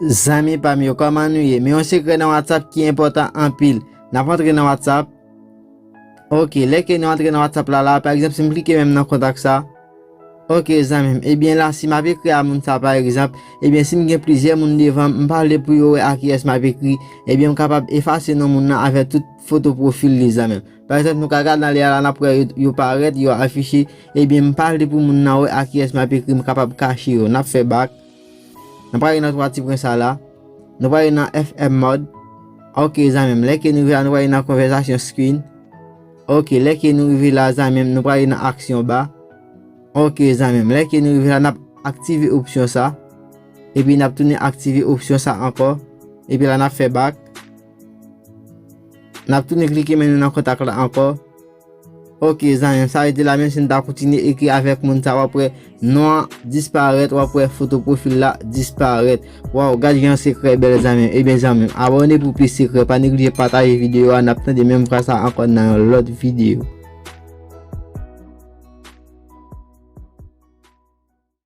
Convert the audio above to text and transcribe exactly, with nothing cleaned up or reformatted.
Zanmi pa m yo, kòman nou ye? Men yon sekrè nan WhatsApp ki enpòtan anpil. N ap antre nan WhatsApp. Ok, lè ke nou antre nan WhatsApp la, la, pa egzanp, si m klike menm nan kontak sa. Ok, zanmi m. Ebyen la, si m ap ekri a moun sa, pa egzanp, ebyen, si m gen plizyè moun devan m, m pa vle pou yo wè a kiyès m ap ekri, ebyen, m kapab efase non moun nan avèk tout foto pwofil li, zanmi m. Pa egzanp, nou ka gade anlè a la, n ap wè yo, yo parèt, yo afiche. Ebyen, m pa vle pou moun nan wè a kiyès m ap ekri, m kapab kache yo. N ap fè bak. N ap prale nan twa ti pwen sa la. Nou prale nan F M mode. Ok, zanmi m. Lè ke nou rive la, nou prale nan konvèsasyon screen. Ok, lè ke nou rive la, zanmi m, nou prale nan aksyon ba. Ok, zanmi m. Lè ke nou rive la, n ap aktive opsyon sa. Epi n ap tounen aktive opsyon sa ankò. Epi la, n ap fè bak. N ap tounen klike men nou nan kontak la ankò. Ok, zanmi m, sa vle di la, menm si n ta kontinye ekri avèk moun sa, w ap wè non an disparèt, w ap wè foto pwofil la disparèt. Waw, gad jan sekrè bèl, zanmi m. Ebyen, zanmi m, abòne pou plis sekrè. Pa neglije pataje videyo a. N ap tande menm vwa sa ankò nan yon lòt videyo.